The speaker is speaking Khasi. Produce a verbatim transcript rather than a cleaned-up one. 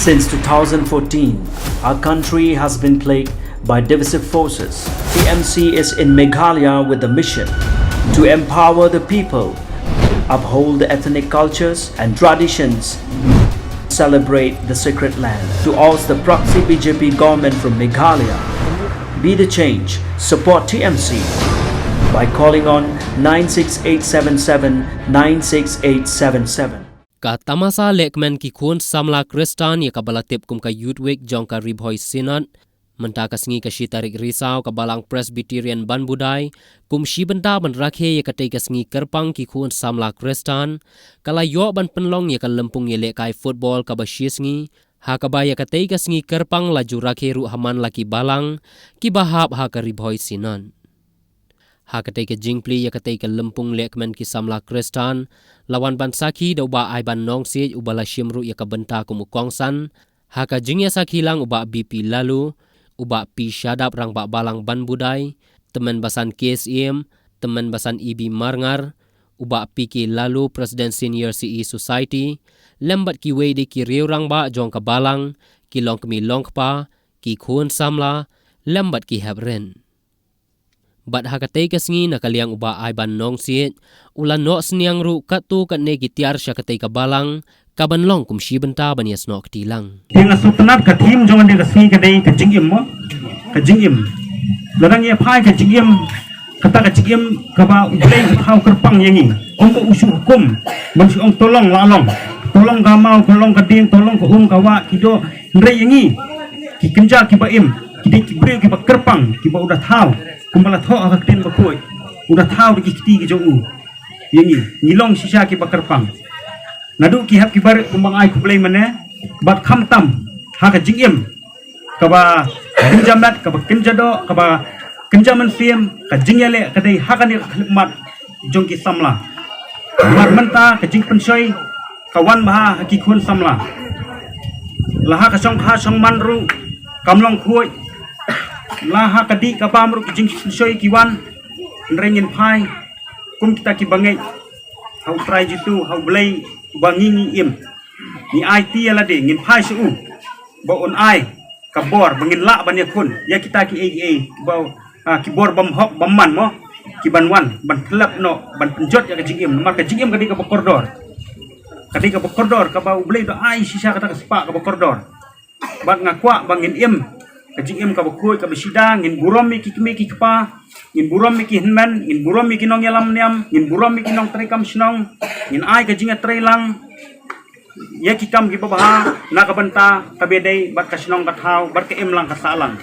Since two thousand fourteen, our country has been plagued by divisive forces. T M C is in Meghalaya with the mission to empower the people, uphold the ethnic cultures and traditions, celebrate the sacred land. To oust the proxy B J P government from Meghalaya, be the change, support T M C by calling on nine six eight seven seven nine six eight seven seven. Ka tamasa lehkmen ki khun samla Khristan ïa kaba la tip kum ka Youth Week jong ka Ri Bhoi Synod. Mynta ka sngi ka shi tarik Risaw ka Balang Presbyterian Banbudai, kum shi bynta ban rakhe ïa katei ka sngi kyrpang ki khun samla Khristan, ka la ïoh ban pynlong ïa ka lympung ïalehkai football kaba shi sngi, ha kaba ïa katei ka sngi kyrpang la ju rakhe ruh ha man la ki balang kiba hap ha ka Ri Bhoi Synod. Ha katei ka jingplie ïa katei ka lympung lehkmen ki samla Khristan, la wan ban sakhi da u Bah Aiban Nongsiej uba la shim ruh ïa ka bynta kum u kongsan, ha ka jingïasakhi lang u Bah B P Laloo, u Bah P Shadap Rangbah Balang Banbudai, Tymmen Basan K Syiem, Tymmen Basan E B Marngar, u Bah P K Laloo President Senior C E Society, lem bad kiwei de ki riew rangbah jong ka balang, ki longkmie longkpa, ki khun samla, lem bad ki hep rit. Bad ha katei ka sngi na ka liang u Bah Aiban Nongsiej, u la noh synñiang ruh katto katne ki tiar sha katei ka balang, kaban long kum shi bynta ban ïasnoh kti lang. Ïa nga sngewtynnat ka theme jong kane ka sngi ka dei ka jingim mo. Ka jingim. Lada ngi ïa phai ka jingim, kata ka jingim kaba U Blei u thaw kyrpang ïa ngi. Ym ba u shu hukum ban shu ong to long la long. To long ka maw, to long ka dieng, to long ka um ka wah, ki doh. Hynrei ïa ngi ki kynja kiba im, ki dei ki briew kiba kyrpang, kiba u da thaw kumba la thoh ha ka ktien bakhuid. U da thaw da ki kti ki jong u. Ïa ngi, ngi long shisha kiba kyrpang. Naduh ki hep ki barit kumba nga ai khublei mynne, bad khamtam ha ka jingim kaba kynja met, kaba kynja doh, kaba kynja mynsiem, ka jingïaleh ka dei ha kane ka khyllipmat jong ki samla. Namar mynta ka jingpynshoi ka wan bha ha ki khun samla. La ha ka shongkha shongman ruh kam long khuid. La ha ka dih ka bam ruh ki jingpynshoi ki wan. Hynrei ngin phai kum kita kiba ngeit ha U Trai Jisu, ha U Blei uba ngi ngi im. Ngi aiti ïa lade, ngin phai sha u ba un ai ka bor ba ngin lah ban ïakhun ïa kita kiei kiei ba, ah, ki bor bymhok bymman mo, kiban wan ban pynlap noh, ban pynjot ïa ka jingim. Namar ka jingim ka dei kaba kordor. Ka dei kaba kordor, kaba U Blei u da ai shisha kata ka spah kaba kordor. Bad nga kwah ba ngin im ka jingim kaba khuid kaba shida, ngin burom ïa ki kmie ki kpa, ngin burom ïa ki hynmen, ngin burom ïa ki nongïalam niam, ngin burom ïa ki nongtrei kam shnong, ngin ai ka jingïatreilang ïa ki kam kiba bha na ka bynta kaba ïadei bad ka shnong ka thaw bad ka imlang ka sahlang.